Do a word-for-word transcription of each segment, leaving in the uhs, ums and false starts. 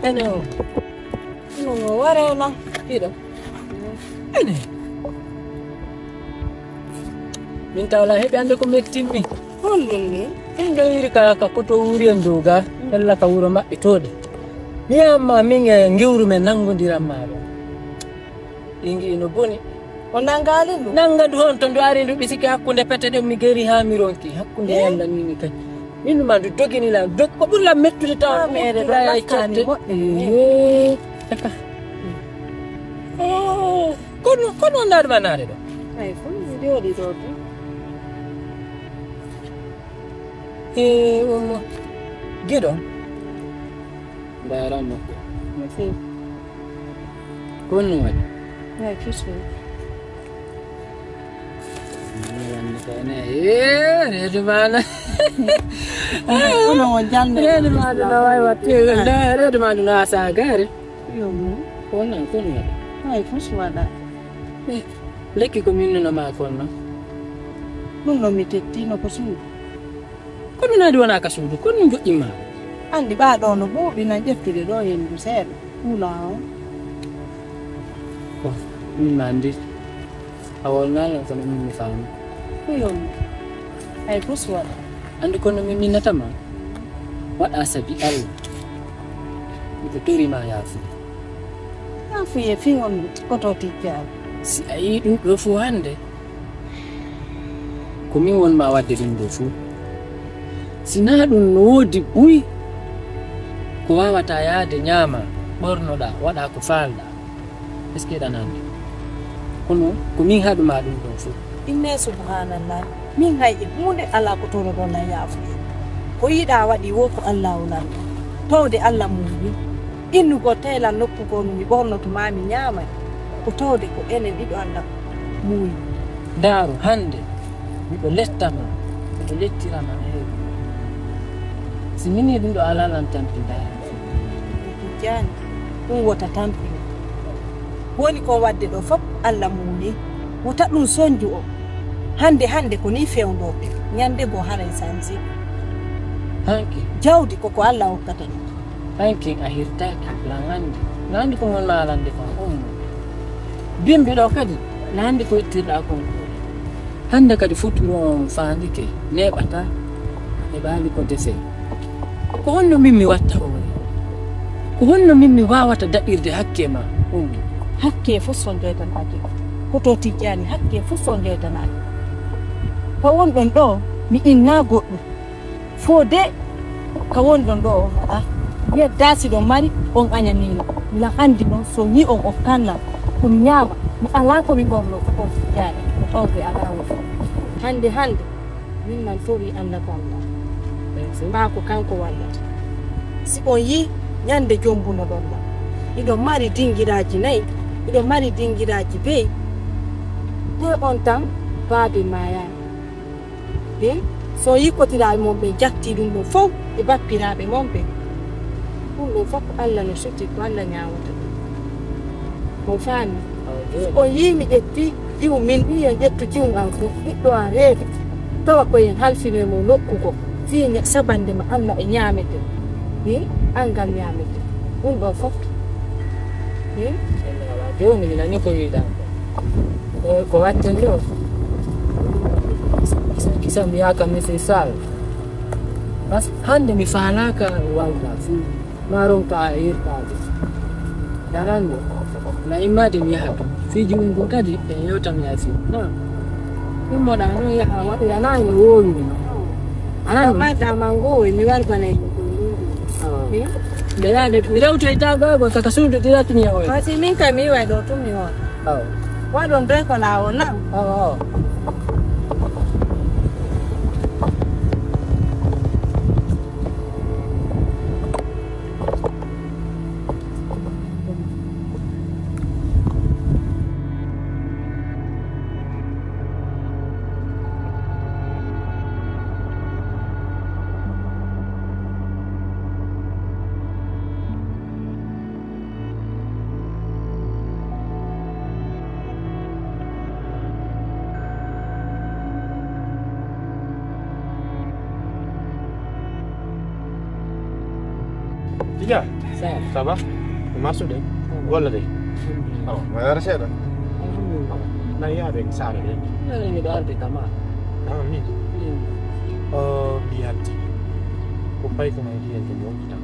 Ene o. Ɗum o ware o lan. Ɗiɗo. Ene. Min taw la heɓi annde ko mettinmi. Honɗum ni? En gawiri ka, ka koto wuri en dow ga. Ella ka wuro maɓɓe toɗi. Mi amma min e ngewru men nanngondiran ma ɗo. Ɗi ngi'i no boni. O nanngaali ndu? Nannga ndu hon to ndu ari ndu ɓisike hakkunde pete ɗen mi geri haa mi ronki. Hakkunde yalla ni mi kadi. Min ma ndu dogini lan. Dog ko ɓuri lan mettude tawa. Ah, mere ɗo lakkani moƴƴi. Eh, eka. Oh, kono, kono on ndaɗi ma naade ɗo? Ay, fof mi jooɗi ɗo tan. Eh, on mo. Giɗo. Ndaran makko. Merci. Ko honno waɗi? Ay, fis waɗi. Wonde ko ene, eh, reedu maɗa. Kono on jannde. Reedu maɗa no wawi waɗde. Nda reedu maɗa no asa gare. Yo mo. Ko honno, ko honno waɗi? Ay, fis waɗa. Eh, lekki ko min no ma kono. Ɗum no mi tettino ko suudu. Ko min adi wona ka suudu, ko min joƴƴima. Anndi ɓaa ɗo no ɓuuɓi na ƴettude ɗo henndu seeɗa. Wula o. Ko min ma anndi. A wolnaano kono min mi faami. Ko yoni. Ay fus waɗa. Anndi kono min minnata ma. Waɗa sabi Allah. Miɗo tori ma yaafuye. Yaafuye fii on koto tijjaaɓe. Si a yii ɗum ɗo fof hannde. Ko min won ma waɗde ɗum ɗo fuu. Si naa ɗum no woodi buy ko waawata yahde ñaama, ɓornoɗaa, waɗaa ko faalɗaa. Est-ce que eɗa nandi? Kono ko min haɗu ma ɗum ɗo fuu. Inne subhanallah. Min hay e huunde alaa ko toroɗon na yaafuye. Ko yiɗaa waɗi wo ko Allaahu lanɗo. Towde Allah muumi. Innugol teelal nokku goo no mi ɓornoto maa mi ñaamay, ko towde ko enen ɗiɗo Allah muuyi. Ndaaru, hannde miɗo letta ma, miɗo lettira ma heewi. Si minii ɗum ɗo alaa lan tampindaare. Tijjaani, ɗum wota tampine. Woni kon waɗde ɗo fof Allah muuyi. Wota ɗum sonju o. Hannde hannde ko nii fewndooɓe. Ñannde goo haray sansi. Hanki. Jawdi ko ko Allah hokkata ɗum. Hankin a hirtaaki, lan anndi. Lan anndi ko mon maalande kon ummo. Bimbi ɗo kadi, lan anndi ko ittirɗaa kon ko. Hannde kadi fuɗɗuno on faandike, neeɓataa, neeɓaali ko dese. Ko honno min mi watta hoore? Ko honno min mi waawata daɗirde hakke ma ummo? Hakke fof so joytanaaki. Ko to tijjaani hakke fof so joytanaaki. Ko wonɗon ɗo, mi innaa goɗɗum. Fodé ka wonɗon ɗo o, a yedda si ɗon mari on añanino. Miɗa anndi noon so yi on okkan lan ko mi ñaama, mi alaa ko mi ɓorno ko on yaade ko tawde alaa woni. Hannde hannde min man fori annaballa. Mbaa ko kanko wallata. Si on yi ñande jombunoɗon lan, miɗo mari dingiraaji nayi, miɗo mari dingiraaji bey. Te on tan baabe maayaani. Ɓen so yikkotiraaɓe mon ɓen jatti ɗum ɗon fof e bappiraaɓe mon ɓen. Ɗum ɗon fof ko Allah no suti, ko Allah ñaawata ɗum. On faami? On yii mi ƴetti jiwu min, ɓiyen ƴettu jiwu an fof, ɓiɗɗo an reedu. Tawa ko en halfino e mo nokku ko fii ña-, sabande ma Allah e ñaamete. Hi, angal ñaamete. Ɗum ɗon fof. Hi? Jooni mi nani ko wiɗaa. E ko watten ɗo. Kisa mi yaaka Monsieur Sall. Parce que hannde mi faalaaka walla fuu. Ma ronka e hirtaade. Darande. Na immade mi yaha to. Fii juum ɗum kadi e yewtam yaasi. Na. Immoɗaa noon yaha waɗoya naange woowi. Anan. Mata mango mi warbanay. Awa. Nde yaade mi rewtoyta gogo kaka suudu direct mi yahoy. Kasi min kam mi way ɗo tun mi hoota. Awa. Waɗon doy ko laawol na. Awa, awa. Ça va? Ko marsude? Golle de? Awa, ma yara seeɗa. Alhamdulillah. Na yaade saare de? Nani miɗo arde kama. Ah, min? Min. O, mi yalti. Ko pay ko may diyen to mi hokkita.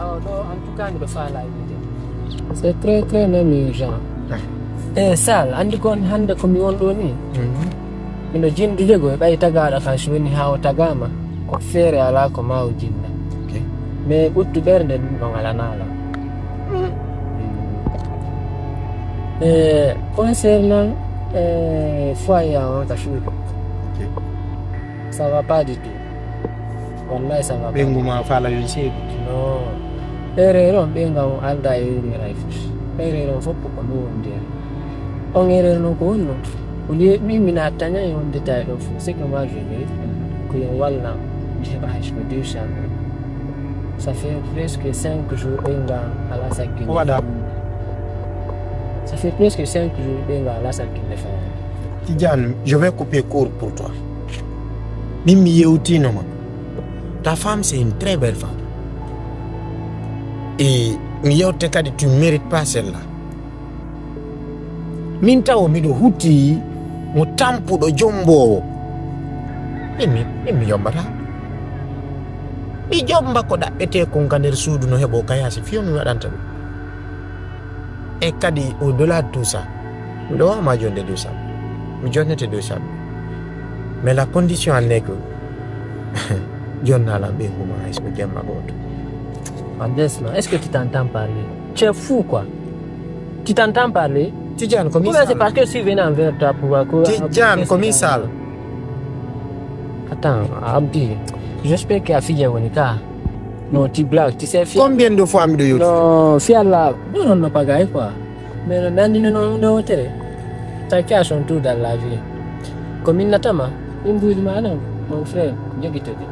Awa, ɗo, en tout cas, miɗo faala yimɓe. C'est très, très même urgent. Eh, Sal, anndi kon hannde ko mi won ɗo ni? Mhm. Mino jindude go, ɓay tagaaɗo ka so woni haa o tagaama, ko feere alaa ko maa o jinda. Ok. Mais ɓuttu ɓernde ɗum ɗon alanaa lan. Mm. Eh, concernant, eh, foyer an ka suudu. Ok. Ça va pas du tout. Wallahi, ça va pas. Ɓeyngu ma faala yo seeɗu. Non. Erreur on ɓeyngu am aldaa e yurmira e fof. Erreur on fof ko ɗum woni nder. On erreur noon ko honno? Au lieu min mi naattaa e on détail ɗo fof, c'est que moi je veux ko yo wallam, mi heɓa hay so ko deux cent mille. Ça fait presque cinq jours ɓeyngu am alaa sakkinde. Ko waɗaa? Ça fait presque cinq jours ɓeyngu am alaa sakkinde faala. Tidiane, je vais couper court pour toi. Min mi yewtiino ma. Ta femme, c'est une très belle femme. Et mi yewte kadi, tu ne mérites pas celle-là. Min tawo miɗo hutti mo tampuɗo jomboowo. Min mi, min mi yombata. Mi jomba ko ɗaɓɓetee kon ka nder suudu no heɓo ka yaasi, fiyo mi waɗanta ɗum. E kadi, au-delà de tout ça, miɗo wawa ma jonde deux cent mille. Mi jonnete deux cent mille. Mais la condition en est que jonna lan ɓeyngu ma hay so ko jemma gooto. Andesma, est-ce que tu t'entends parler? Tu es fou, quoi. Tu t'entends parler? Tidiane, ko mi Sal. Ou bien c'est parce que je suis venu envers toi pour voir que Tidiane, ko mi Sal. Attends, Abdi, j'espère que a fille est ka. Non, tu blagues, tu sais, fi- Combien de fois miɗo yewti? Non, fi Allah, ɗum noon no pagay quoi. Mais no nanndino noon huunde wootere. Chacun a son tour dans la vie. Ko min natama, min mbuuɗi ma noon, mon frère, jogitoɗi.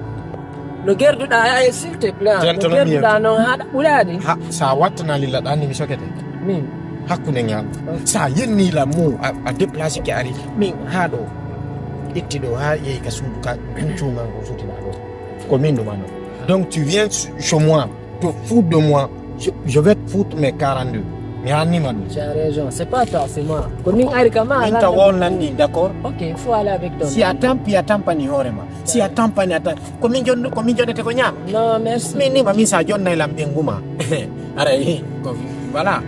No gerduɗaa, ay, s'il te plaît. No gerduɗaa noon haɗa ɓuraade. Ha, sa wattana lilla ɗan ni mi sokete. Min. Hakkunde ngal. Ok. Sa yenni la mo, a, a déplacé ke ari. Min ha ɗo. Itti ɗo, ha yehi ka suudu ka, cuungal ko suutina ɗo. Ko min ɗum ano. Donc tu viens chez moi, te fous de moi, je, je vais te foutre mes quarante-deux. Mi hannima ɗum. Tu as raison, c'est pas toi, c'est moi. Ko min ari ka ma. Min ta won nan ɗi, d'accord? Ok, il faut aller avec ton. Si a tampi, a tampani hoore ma. Si a tampani, a tampi. Ko min jonno, ko min jonnete ko ñaam. Non, merci. Min ni ma min sa jonnay lam ɓe nguma. Ara, eh, ko, voilà.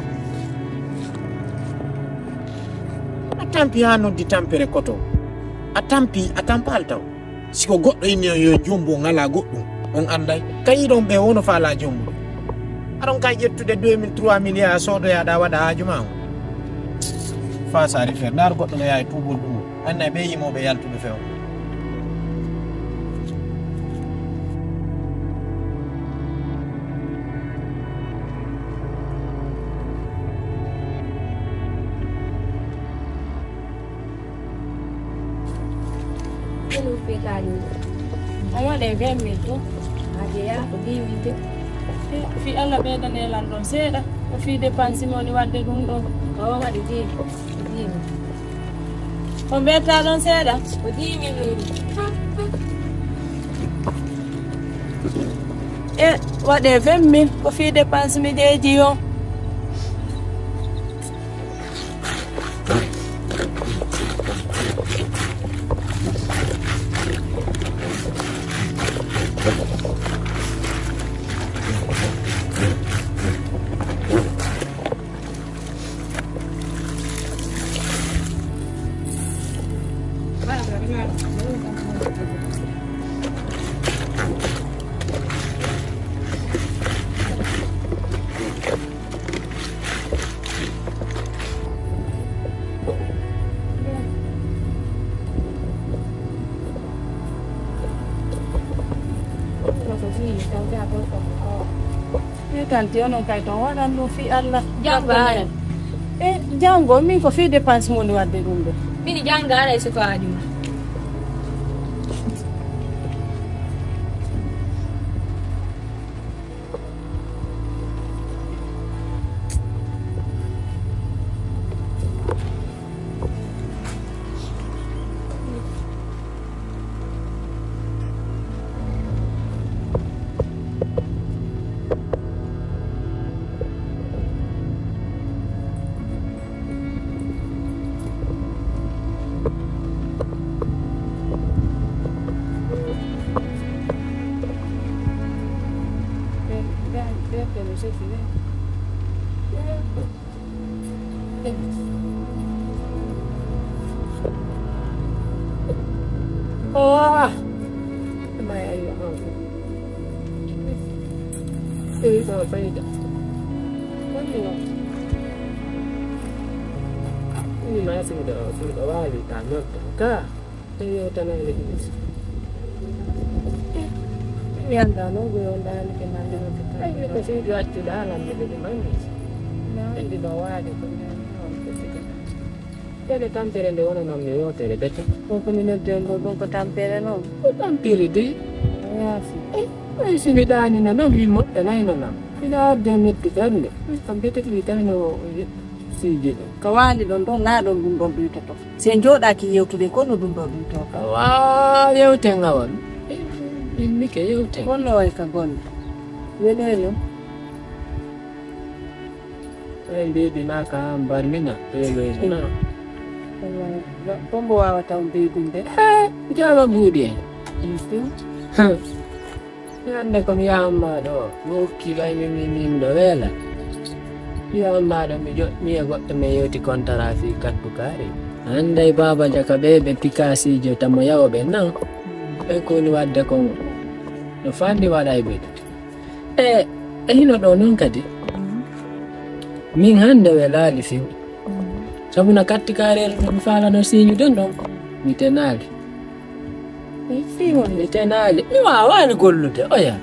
A tampi ha noddi tampere koto. A tampi, a tampal taw. Si ko goɗɗo inni on yo jombo ngala goɗɗum, on anday. Kayi ɗon ɓe wono faala jombo. Aɗon kay ƴettude deux mille, trois mille, yaa soodoyaa ɗa waɗa haaju ma on. Fa sa refer, ndaar goɗɗo no yaa e tuubol ɗum. Anna ɓe yimooɓe yaltuɓe few. Hello, Fekani. On waɗe vingt mille to. A jeya ko dix mille de. Eh, fi Allah ɓeydane lan ɗon seeɗa. Ko fi dépense mo woni waɗde ɗum ɗo. O waɗi dix mille. Dix mille. On ɓeyta ɗon seeɗa? Ko dix mille woni. E waɗe vingt mille. Ko fi dépense mi jeeji yo. E tanti onon kay ton waɗan ɗum fi Allah. Janngo aray. E janngo min ko fi dépense mo woni waɗde ɗum ɗo. Mini janngo aray sukaajo. Oh, my, I don't know. There is no fayda. Woni o? Woni ma suuɗo o, suuɗo waali ka nodda ka. E yewtanaade ɗum. Mi anndaa noon ko yo ndaani ke nande no ke. Ay, ko seydi accu daalande ɓe ɓe mangi. Seydi no waali ko mi on ko sigata. Kede tampere nde wonanam mi yewtere bete. Ko ko mi noddi on ɗo ɗum ko tampere noon. Ko tampere de. Yaafi. Ay, ay, si mi ɗaanina noon, mi moƴƴanayno nam. Ina adde metti darnde. Kam bete ɗi tan no siji ɗum. Ko waali ɗon ɗon, naa ɗon ɗum ɗon ɗuytoto. Si en njooɗaaki yewtude, kono ɗum ɗon ɗuytoto. Waa, yewten awon. Immike yewten. Holno wayi ka golle? Weleno. Eyi, mbiɗi ma ka mbarmina, weloyno. Ko mbo waawata on ɓeydinde? He, jaama mbuuɗi en. Ɗum ɗum. Hande ko mi yahan ma ɗo, mi hokki ɓay mi, mi, min ɗo weela. Mi yahan ma ɗo, mi joɗɗini e goɗɗo, min yewti kontara fii kattu kaari. Hande e Baaba Jaka ɓe, ɓe pikasiijo tamo yawɓe nan. Ɓe koni wadde kon no fandi waɗa e ɓe. E, e hino ɗo non kadi. Min hande welaali few. Sabu na katti kaari mi faalano siiñude ɗon. Mi tenaali. Mi tenaali. Mi waawaani gollude, oya.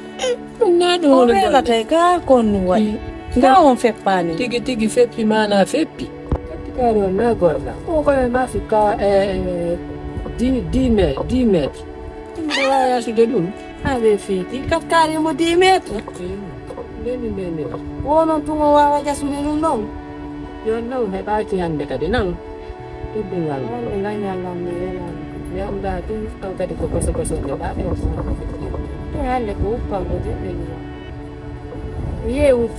Ɗum naa ɗum o woni welata gollude. E ka kon ɗum waɗi. Mm. Ka on feppaani. Tigi, tigi feppi, maana feppi. Katti kaari on naa golla. O ko e ma fi ka, e, e, dix, dix mètres, dix mètres. Ɗum ɗo waawi yasude ɗum. Haa ɓe feeti. Katti kaari mo dix mètres. Ndeni, ndeni. Wonon tun o waawa jasude ɗum ɗon. Yo non heɓaaki hande kadi nan. Teddungal. Wonde ngañal lan mi welani. Mi anndaa tun, ɗon kadi ko koso koso nde ɗaɓe o. Ɗum hande ko uppango jeɗɗe ni. Yewu.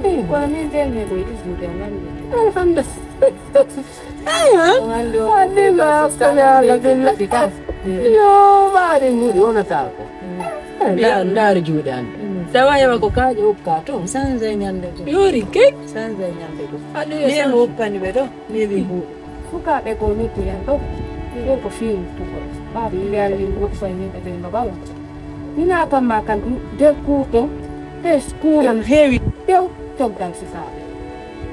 Eh. Kono min nden mi ɗo isude nande. Eh, hande. Eyo. Hande o. Hande ma, ko mi ala bella. Yo, mbaɗi muɗi wonata ko. Mm. Eh, nda-, ndaari juuɗe an. Mm. Tawa yawa ko kaaƴe ukka to. Sanze ñande ko. Yori ke? Sanze ñande ko. Aɗa yo sanze. Min ukkani ɓe ɗo. Newi huuɗo. Sukaaɓe goo noddi en ɗo. Ɓen ko fii ruttugol. Ɓaaɓe mbiyan min woppa e yimɓe ɓen no ɓawa. Hinaa kamma kan ɗum, nder kuuto, tes kuuran heewi. Tew, coggal sukaaɓe.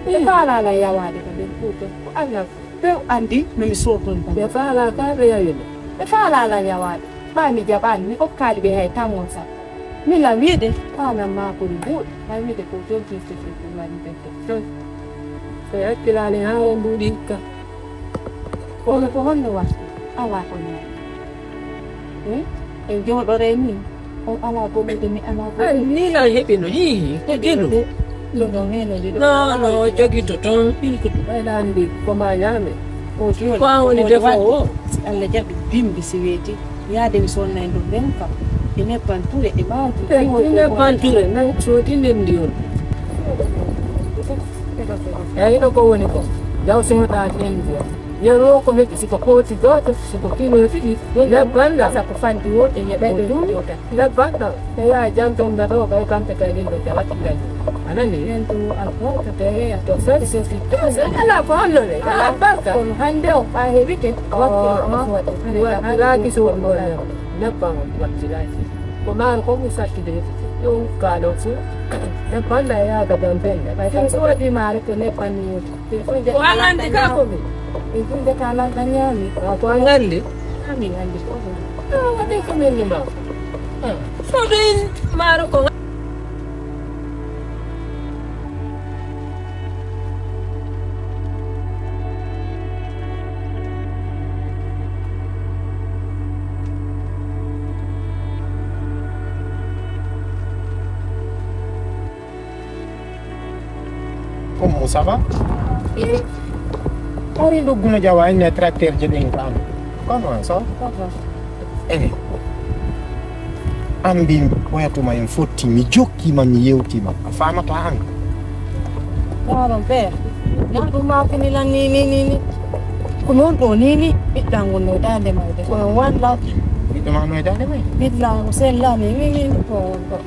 Ɓe faalaa lan yawaade ko nder kuuto. Ko Allah tew anndi no mi sootonta. Ɓe faalaa kaa ɓe yawino. Ɓe faalaa lan yawaade. Ɓaa mi jaɓaani, mi okkaali ɓe hay tan on sappo. Mi lan wiide, faanan maa ko mi buuɗi. Maa wiide ko jontirte ɗum ɗum waɗi ɓe. Toon. So en hakkilaali haa en mbuuɗi hikka. Kono ko honno waɗi? Alaa ko ñaami. Hmm? En jooɗoree nii. On alaa goɗɗude, mi alaa goɗɗude. Ay, nii lan heɓino. Hii, ko geno. Ɗo ɗo heno ɗiɗo. No, no, jogito toon. Ɗin ko ɗum. Ɓay lan ndi ko maa ñaame. Ko jooni. Ko an woni defoowo. Si Allah jaɓi bimbi si weeti. Yaade mi sonna e nder nden kam. E nebban ture e maaji. E nebban ture, nan soodi nden ndiyon. Eyi, hino ko woni ko. Jaw sodaaki en ndiyan. Yeroo ko heɓi, si ko pooti gooto, si ko kilo ɗiɗi, nebban ɗan. Sa ko fanti woote, ñeɓe ɗo ɗum. Nebban ɗan. E yaa jantonda ɗo, ɓay kamɓe kay ɗin ɓe jawati ngaji. A nani? Yen ɗum alfawta ɓe yeeya to. Sesi, sesi. Sesi, ala ko honno le. Ala barka. Kono hannde o, ɓaa heɓike, wakkilo ko waɗi. Wakkilaki so wonno le. Nebban on wakkilaki. Ko maaro ko mi sattude. Ɗum kaɗo fu. Nebban ɗan e yaa gadan belle. Ɓay kam so waɗi maaro ko nebban ni woni. Ko an anndi ka ko mi? Min tun de ka lan ɗan ñaami. A ko an anndi? Amin anndi ko ɗum. Ah, waɗi ko min ni ma. Ah, so ɗin maaro ko. Oumou, ça va? Ari ɗo Guno Jawa, ene tracteur je ɓen kam. Comment ça? Ça va. Eh. An mbi mi ɓoyatuma en fotti, mi jokkima, mi yewtima. A famata an? Yaron père. Nan ɗum ma fini lan ni, ni, ni, ni. Ko non ɗo ni, ni. Ɓiɗɗa ngon no dande mayde. Ko walla. Ɓiɗɗo ma no dande mayde? Ɓiɗɗa o sella ni, ni, ni, ni. Ko, ko.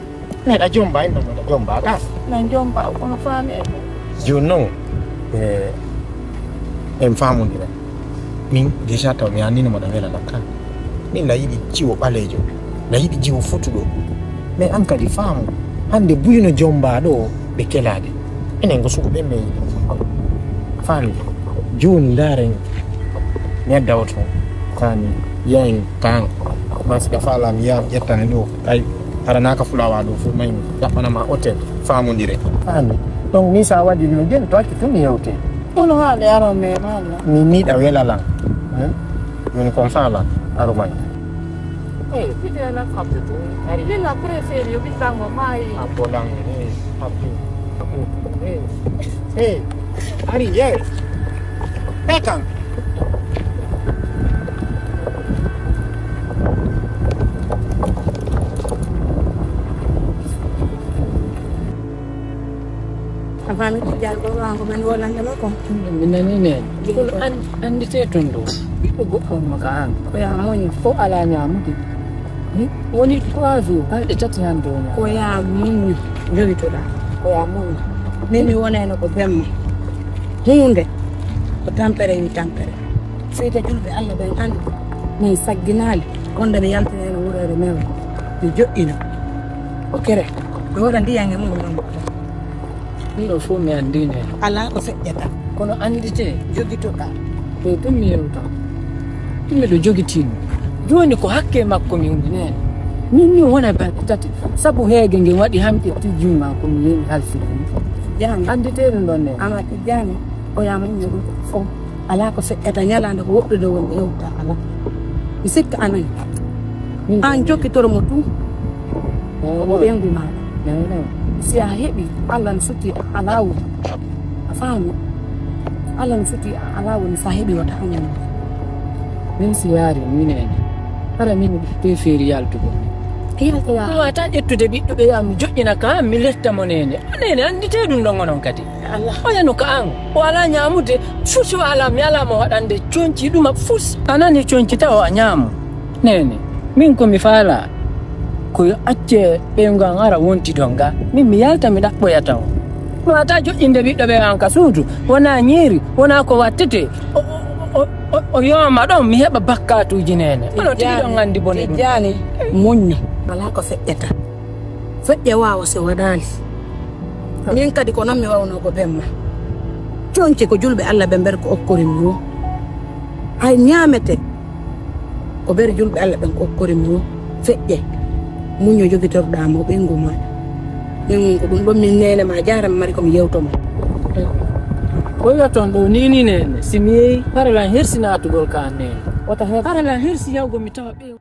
Neɗa jomba, inno mo jomba ka. Na jomba, kono faami e. Jooni noon, eh, en faamondira. Min, déjà taw mi annino mo ɗa wela ɗam kan. Min na yiɗi jiwo ɓaleejo, na yiɗi jiwo fotuɗo. Mais an kadi faamu, hannde buy no jomba ɗo ɓe kelaade. Enen ko sukuɓe men. Faami? Jooni ndaaren, mi adda oto. Kaani, yahen kaan. Ma si ka faala mi yaha mi ƴettane ɗo. Ay, hara naa ka fulawa ɗo fof, may mi ɗaɓɓana ma hôtel. Faamondire. Faami? Donc, ni sa waɗi no jeni, to accu tun mi yewte. Kono haale aro me mala. Mi miɗa wela lan. Eh? Jooni kon faala aro may. Eh, fide na kabde to. Ari. Lila préféré yo bitango mai. Ambolang. Eh, abdu. Eh. Eh. Ari, eh. Pekan. A faami Tijjaan ko ɓaango men wonande makko. Mi nani ne. Kono an-, annditee toon ɗo. Ɓiɗɗo goɗɗo on mo ka an. Ko yaa muñu. O alaa ñaamude. Hmm? Woni trois jours, balɗe tati hannde o ñaama. Ko yaa muñu. Jogitoɗaa. Ko yaa muñu. Min mi wonayno ko bemma. Huunde. Ko tampere wi tampere. Seyta julɓe Allah ɓen anndi. Min sagginaali. Gonda mi yaltina heen wureere men. Mi joɗɗina. O kere. Mi waɗa ndiyan e mum non. Ɗum ɗo fof mi anndino en. Alaa ko feƴƴata. Kono annditee. Jogitoɗaa. Ko ɗum mi yewta. Ɗum miɗo jogitii ɗum. Jooni ko hakke makko mi woni neen. Min mi wona balɗe tati. Sabu heege nge waɗi han ƴetti juuma ko mi yewi halside. Tijjaani. Annditee ɗum ɗon neen. Ama Tijjaani, o yaa muñño ɗum fof. Alaa ko feƴƴata ñalaande ko woɗɗude woni hewta alaa. Mi sikka anan. Min an jokkitoro mo tun. Ko ɓeyngu maaɗa. Si a heɓi, Allah no suti a alaa woni. A faami? Allah no suti a alaa woni, si a heɓi wota a ñamu. Min si yaari, min ene. Hara min mi ɗuɗɗe feeri yaltugo. Yalta yaa. Mi wata ƴettude ɓiɗɗo ɓe yaa mi joƴƴina ka, mi letta mo nene. O nene annditee ɗum ɗon onon kadi. Allah. Oya no ka an. O alaa ñaamude, fusi o alaa, mi alaa mo waɗande conci ɗuma fus. A nani conci tawa a ñaamo. Nene, min ko mi faala, ko yo acce ɓeyngu an ara wonti ɗon ga. Min mi yalta mi ɗaɓɓoya taw. Mi wata joƴƴinde ɓiɗɗo ɓe an ka suudu. Wona ñiiri, wona ko wattete. O, o, o, o, o yooma ɗon, mi heɓa bakkatuuji nene. Onon tigi ɗon anndi bone ɗum. Tijjaani, muñño. Alaa ko feƴƴata. Feƴƴe waawa so waɗaali. Min kadi ko noon mi waawno ko bemma. Conci ko julɓe Allah ɓe mbeɗa ko okkori mi o. Hay ñaamete ko ɓeɗe julɓe Allah ɓen ko okkori mi o. Feƴƴe. Muñño jogitorɗaa mo ɓeyngu ma. Min ko ɗum ɗon min nene ma jaara mi mari ko mi yewto mo. Ko wiyaton ɗo ni ni nene, si mi yehi hara lan hirsi naatugol ka nene. Wota her-, hara lan hirsi yawgo mi tawa ɓe.